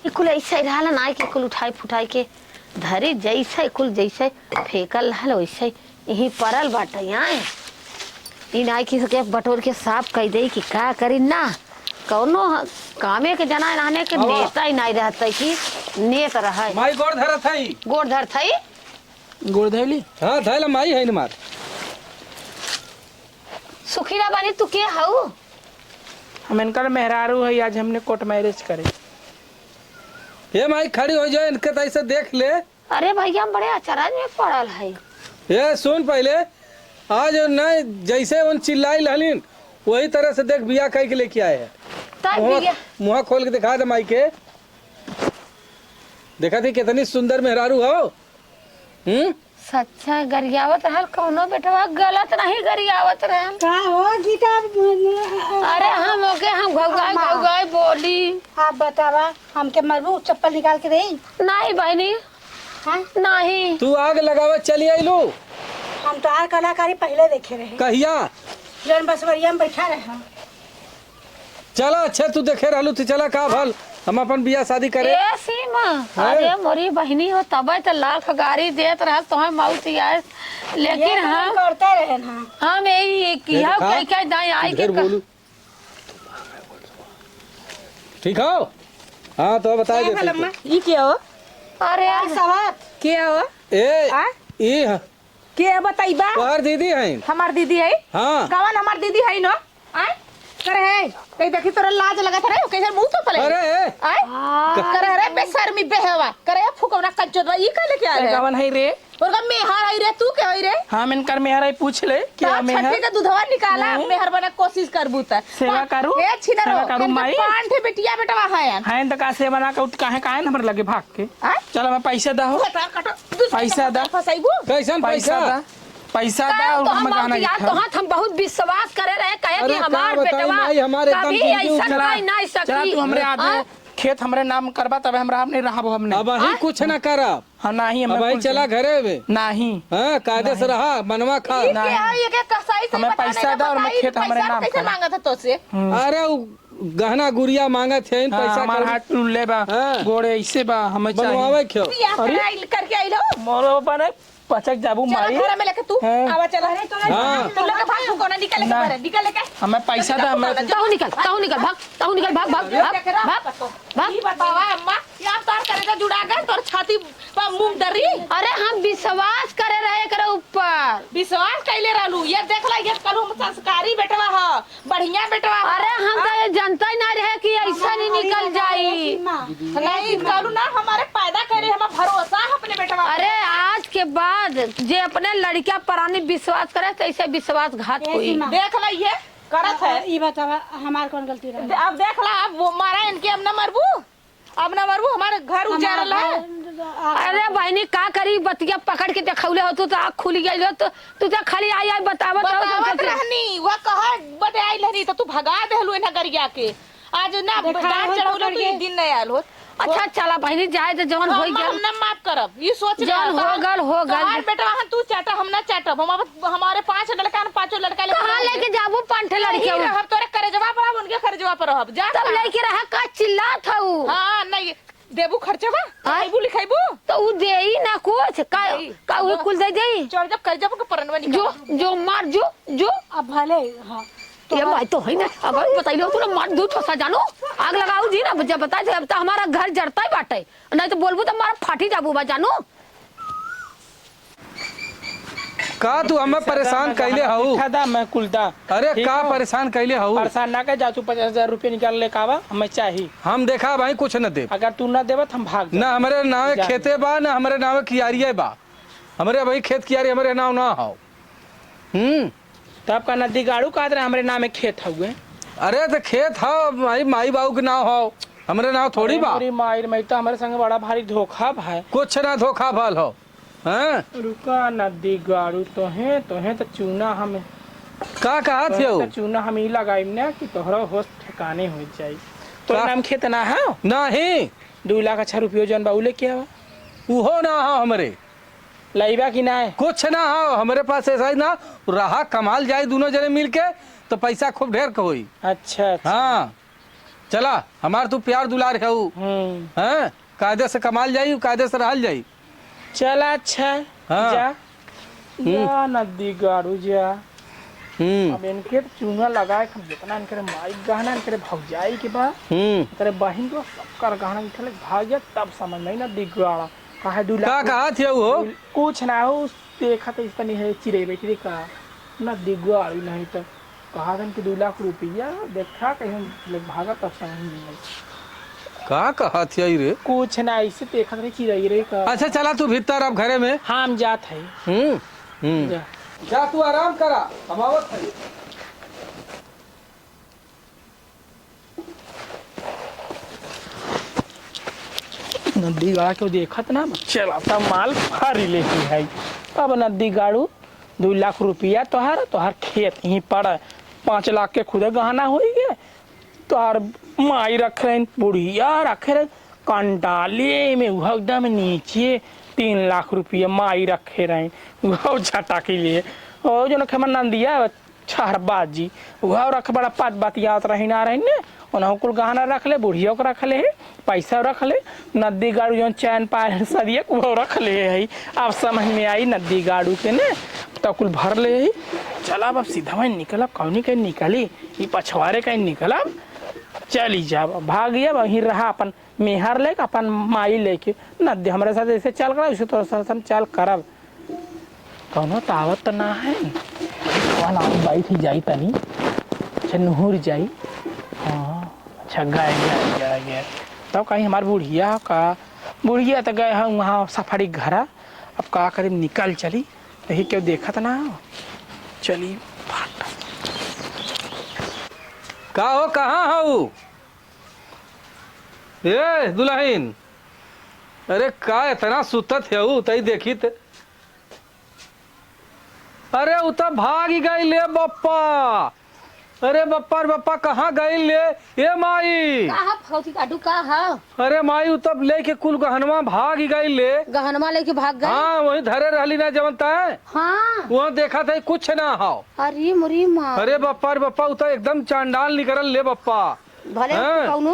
ई कुल ऐसे रहल ना कि कुल उठाई फुटाई के धरी, जैसे कुल जैसे फेंकल रहल वैसे यहीं परल बाटे। आए ई नाई कि सके बटोर के साफ कई दे कि का करी ना, कौनो ह-, कामे के जना रहने के आवा। नेता ही नाई रहते कि नेत रहे। माई गोड़ धरत हई। गोड़ धरत हई। गोड़ धैली? हाँ, धैला माई है न मार। सुखीरा बानी, तू के हऊ? हम इनकर मेहरारू है, आज हमने कोर्ट मैरिज करे। हे माई, खड़ी हो जाए, इनके तो ऐसे देख ले। अरे भैया, हम बड़े अचरज में पड़ल है। ए, सुन पहिले, आज न जैसे उन चिल्लाई लहलिन, वही तरह से देख बियाह कई के लेके आए हैं। तब मुँह, बियाह मुँह खोल के दिखा दे माई के। देखा थी कितनी सुंदर मेहरारू हो। हम्म? सच्चा गरियावत रहल, कौनो बेटवा गलत नहीं गरियावत रहल। का हो गीता? अरे हम ओके, हम घौगाई अम्मा। घौगाई बोली। आप बतावा, हमके मरबू, चप्पल निकाल के देई? नहीं बहनी, हाँ? नहीं। तू आग लगावे चली आइलू? हम तो आर कलाकारी पहिले देखे रहे। कहिया? जौन बसवरिया में बैठा रहे हम। चला, अच्छा तू देखे रहलू, तू चला, का भल, हम अपन बियाह शादी करे। ए सीमा, हैं? अरे मोरी बहिनी हो, तबे तो लाख गारी देत रहल, तोहे मौत आए, लेकिन ये तो हम हम करते रहे ना। हम यही एक ये यह देखा, कह के दाएं आई के ढेर कह- बोलू। ठीक हो? हाँ, तो बता क्या देते भला तू। अम्मा? ई क्या हो? अरे का सवाल? क्या हो? ए, आ? ई ह- के बताइबा? तोहार दीदी है। हमार दीदी है? हाँ। कवन हमार दीदी है न? आय? करे है? कहीं देखी तोरा लाज लगत है रे? कैसे मुंह तो पले? अरे, ए। आय? हाँ। करे रे बेशर्मी बेहवा। करे फुकौना कंचोदवा, ई का लेके आए ए, है? कवन है रे? और का मेहर है रे? तू के है रे? हाँ, इनकर मेहर है, पूछ ले। क्या का मेहर? छठी का दूधवा निकाला, नहीं। मेहर बना कोशिश करबू त। सेवा करू? हे छिनरो, सेवा करू, इनका माई? पांच ठे बिटिया बेटवा है। हैं, त का सेवा ना करू, त काहे, काहे न हमर लगे भाग के? आय? चल, हमें पैसा दा हो। बता, कटो। दूसरे पैसा का दा। फंसाइबू? कैसन पैसा पैसा? दा। पैसा का दा और तो हम हम गहना यार, दिखा। तो हाथ हम बहुत विश्वास करे रहे, कहे कि अरे, का हमार बताई बेटवा माई, हमार एकदम कभी जिंदगी ऐसा उजड़ा। कोई ना चला, सकी। तू हमरे आधे हाँ? खेत हमरे नाम करबा, तबे हमरा हमने रहबो हमने। अब अही हाँ? कुछ ना करब। हाँ, नाही, हमें अब अही कुछ चला नहीं। घरे में। नाही। हाँ, कायदे से नहीं। रहा, मनवा खा। ई नहीं। क्या है, ये क्या कसाई से हमें बताने पैसा का दा और हमें बताई, खेत हमरे पैसा नाम कैसे करा। मांगत है तो से? हम्म। अरे, उ गहना गुरिया मांगत है, हाँ, पैसा हमार कौड़ी। हाथ टूट ले बा, हाँ। गोड़े ऐसे बा, हमें चाहिए। बनवावे क्यों? बियाह अरे? कराइल करके आइल हो? मोरो बने पचक जाबू चला माई। घर में लेके तू, हाँ। आवा चला। अरे, तोरा हाँ। तू लेके भाग, तू कोना निकल लेके ना। बाहर, निकल लेके। हमें पैसा निकल दा, तू हमें कोना, जा। तहु निकल, तहु निकल, भाग, तहु निकल, भाग, भाग, भाग, भाग, भाग। ई बतावा अम्मा, ये अब तोर करेजा जुड़ा गए, तोर छाती पर मूंग डरी। अरे, हम विश्वास करे रहे एकरे ऊपर। विश्वास कैले रहलू, ये देख ला, ये कल हम संस्कारी बेटवा ह। बढ़िया बेटवा। अरे, हम तो ये जानता ही ना रहे कि ऐसा नहीं निकल जाई। नहीं, करू ना, हमारे पैदा करे, हमार भरोसा है अपने बेटवा पे। अरे, आज के बाद जे अपने लड़किया परानी विश्वास करे, तो ऐसे विश्वासघात ए, होई। सीमा। देख ला, ये करत है। ई बतावा, हमार कौन गलती रहे? दे-, अब देख ला, अब वो मारा इनके, अब ना मरबू। अब ना मरबू, हमारे घर उजाड़ल है। अरे बहिनी, का करी, बतिया पकड़ के देखौले हो तू तो आँख खुली गई हो, तो तू तो खाली आई आई बतावत हो, बतावत रहनी, वह कहा बदे आई रहनी, तो तू भगा देहलू इन्हें गरिया के। आज ना देखा डांट हो चढ़ौले पकड़ तो के। एक दिन नहीं आयल होत। अच्छा, चला बहिनी, जाए तो जवन हम, होई गल। हम ना माफ करब, ये सोच ले, जवन हो तोहार, गल, हो गल। तोहार बेटवा हन, तू चाटा, हम ना चाटब। हम अब हमारे पांच लड़का हन, पांचों लड़का लेके कहाँ रहब। लेके जाबू पांच ठे लड़के यही हो? रहब, तोरे करेजवा पर रहब, उनके करेजवा पर रहब। जा तब कहाँ? लेके रहा का चिल्लात हऊ? हाँ, नहीं, देबू खर्चवा? आय? पढ़ाईबू लिखाईबू? तो उ देई ना कुछ, का, देई। का उ कुल दे देई? चल, जब करेजवा के परनवा जो, निकाल। जो मार, जो, जो। अब भले, हाँ। ये भाई तो है ना, अगर बताइले हो तू ना मार दू ठोसा जानो, आग लगाऊ जी ना, जब बताए थे, अब तो हमारा घर जरता ही बाटे, नहीं तो बोलबू तो मार फाटी जाबू बा जानो। का तू हमें परेशान कैले हऊ? मीठा दा, मैं कुल दा। अरे ठीक का हो? परेशान कैले हऊ? परेशान ना कर जा, तू पचास हजार रुपये निकाल ले का आवा, हमें चाही। हम देखा भाई कुछ न देब। अगर तू ना देबत हम भाग जाब। ना हमरे नावे जा। खेते बा, ना हमरे नावे कियारिये बा। हमरे भाई खेत कियारी हमरे नाव ना हौ। हम्म। तब का नदी गाड़ू कहत रहे हमरे नामे खेत हउए। अरे तो खेत हौ, माई, माई बाबू के नाव हौ, हमरे नाव थोड़ी अरे बा। मोरी माई रे, मैं तो हमरे संगे बड़ा भारी धोखा भाई। कुछ ना धोखा भल हौ, हैं? रुका नदी गाड़ू, तोहे, तोहे तो चूना हम का कहत तोहे हो? तो चूना हम ई लगाइम ना कि तोहरा होश ठिकाने हो जाई। तो का? नाम खेत ना है? नहीं। दू लाख अच्छा रुपयो जौन बा, उ लेके आवा। उहो ना हो हमरे। लइबा कि नाय? कुछ ना हो, हमरे पास ऐसा ही ना रहा, कमाल जाई दोनों जने मिलके, तो पैसा खूब ढेर के होई। अच्छा, अच्छा। हाँ, चला, हमार तू प्यार दुलार है ऊ। हम्म। हैं? कायदे से कमाल जाई, कायदे से रहल जाई। चला, अच्छा, हाँ। जा। हम्म। जा, नदी गाड़ू, जा। हम्म। अब इनके चूना लगाए के हम जितना इनके माई गहना, इनके भौजाई के बा, हम्म। इनके बहिन के बा, सबकर गहना उठा ले भाग जा, तब समझ में आई नदी गाड़ा। काहे दू लाख का कहा थे वो? कुछ ना हो, देखा तो इस तनी है चिड़ै बैठ रे का, नदी गाड़ू नहीं तो कहा था कि दू लाख रुपया देखा कहीं हम लोग भागा तब समझ में आई। का कहत हई रे? कुछ ना, ऐसे देखत रही चिड़ै रे का। अच्छा, चला तू भीतर, अब घरे में। हाँ, हम जात है। हम्म, हम्म। जा। जा, तू आराम करा, हम आवत है। नदी गाड़ा के देखत ना, चला तब माल फारी लेती है। अब नदी गाड़ू, दू लाख रुपया तोहार, तोहार खेत यहीं पड़ा, पाँच लाख के खुदे गहना होई गए। तोहार माई रखे रहिन, बुढ़िया रखे रहिन, कंडाली में उ एकदम नीचे तीन लाख रुपया माई रखे रहिन, उहो झटक लिए। ओ जौन खेमन नंदिया छहरबाजी, उहो रख बड़ा पात बतियावत रहिन आ रहिन ने, उनहु कुल गहना रख ले, बुढ़ियो के रख ले, पैसा रख ले, नद्दी गाड़ू जौन चैन पायल सदिया उहो रख ले है। अब समझ में आई नद्दी गाड़ू के ने, तो कुल भर ले है। चला अब सीधा वहीं निकलब, कौनी के निकली, ई पछवारे कहीं निकलब, चली जाब, भाग जाब, वहीं रहा अपन मेहर लेके, अपन माई लेके। नद्दी हमरे साथ ऐसे चाल करा, वैसे तोरे साथ हम चाल करब। कौनो तावत तो ना है। कौन आऊ बैठ ही जाई तनी। अच्छा, नुहुर जाई। हाँ, अच्छा, गए, गए, गए, गए। तब कहीं हमार बुढ़िया का, बुढ़िया तो गए हैं वहाँ सफारी घरा। अब का करी, निकल चली, यही केहू देखत ना हो। चली, फट। का हो, कहाँ हऊ? ए, दुलहिन, अरे का एतना सुतत हऊ, तई देखी त। अरे उ त भागि गइल ले बप्पा। अरे बप्पा रे बप्पा, कहाँ गइल ले? ए माई। का ह फौजी काटू, का ह? अरे माई, उ त लेके कुल गहनवा भागि गइल ले। गहनवा लेके भाग गए? हाँ, वहीं धरे रहली ना जवन तय। हाँ। वहाँ देखा था कुछ ना हौ। अरे मोरी माँ। अरे बप्पा रे बप्पा, उ त एकदम चांडाल निकरल ले बप्पा। भले हाँ। कौनो,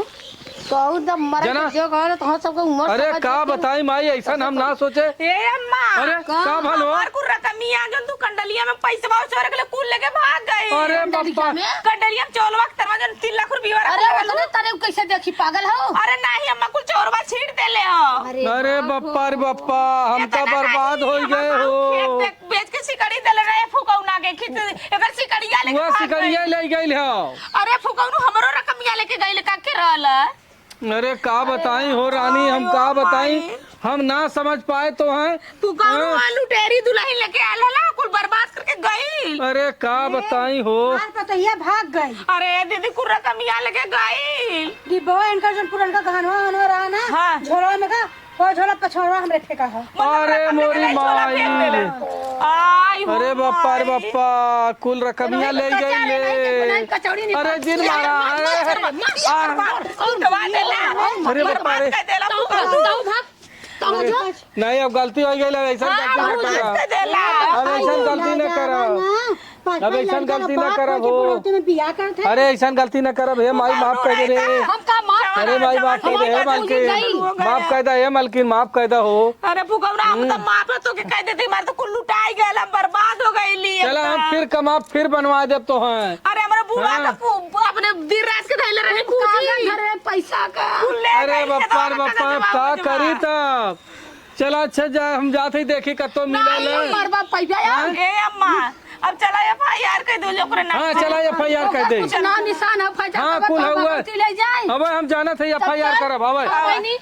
कौन त मरे जना। के जो कहल, तो हम सबके उम्र अरे समझ का के बताई माई, ऐसन हम ना सोचे। ए अम्मा। अरे का? का भलो? हमार कुल रकमिया जौन तू कंडलिया में पैसवा चोरे के ले कुल लेके भाग गई। अरे कंडलिया बप्पा। में? कंडलिया में चोलवा के तरवा जौन तीन लाख रुपया अरे रखले रहलू। उतने तरे उ कैसे देखी, पागल हो? अरे नहीं अम्मा, कुल चोरवा छीट देले हो। अरे अरे बाप बप्पा रे हो। बप्पा, हम तो इतना बर्बाद नहीं, हो हमार गए बाप हो। खेत देख बेच के सिकड़ी देले रहे फुकौना के, खींच, एकर सिकड़िया लेके वह भाग सिकड़िया गइल। ले गइल हो। अरे फुकौनू हमरो रकमिया लेके गइल का के रहल? अरे का बताई हो रानी, हम आयो का बताई, माई। हम ना समझ पाए तो हैं। फुकौनू हाँ। आ लुटेरी दुलहिन लेके आयल हला, कुल बर्बाद करके गइल। अरे का ए, बताई हो। हमार पतोहिया भाग गई। अरे दीदी कुल रकमिया लेके गइल। डिब्बा इनका जौन पुरनका गहनवा वहनवा रहा हाँ। झोला में का, हो झोला पछोड़ा हमरे फेंका है। अरे मोरी माई। आई हो अरे बप्पा रे माई। बप्पा, कुल रकमिया ले गई ले। अरे जिन मारा है। अरे बप्पा रे। नहीं, अब गलती हो गई, अब ऐसा गलती ना करब। अब ऐसा गलती ना करब। अब ऐसा गलती ना करब हो। अरे ऐसा गलती ना करब, हे माई माफ कर दे रे। अरे माई माफ कर दे, हे मालकिन। माफ कर दे, हे मालकिन, माफ कर दे हो। अरे भुगौना, हम तो माफ है तो के कह देते, हमारे तो कुल लुटाई गए, हम बर्बाद हो गईली। चला हम फिर कमाब, फिर बनवा देब तो हैं। अरे हमारे बुआ तो अपने दिन रात के धैले रहे कुछ। अरे पैसा का। अरे बप्पा रे बप्पा, अब का करी तब? चला अच्छा जा, हम जात ही देखी कतो मिले ले। मरबा पैसा यार। ए अम्मा, अब चला एफआईआर कर दो जो ओकरे नाम। हाँ, चला एफआईआर कर दे। कुछ नाम निशान है, फैजा हाँ, कुल है। ले जाए। अब हम जानत है एफआईआर करब, अब। बहनी,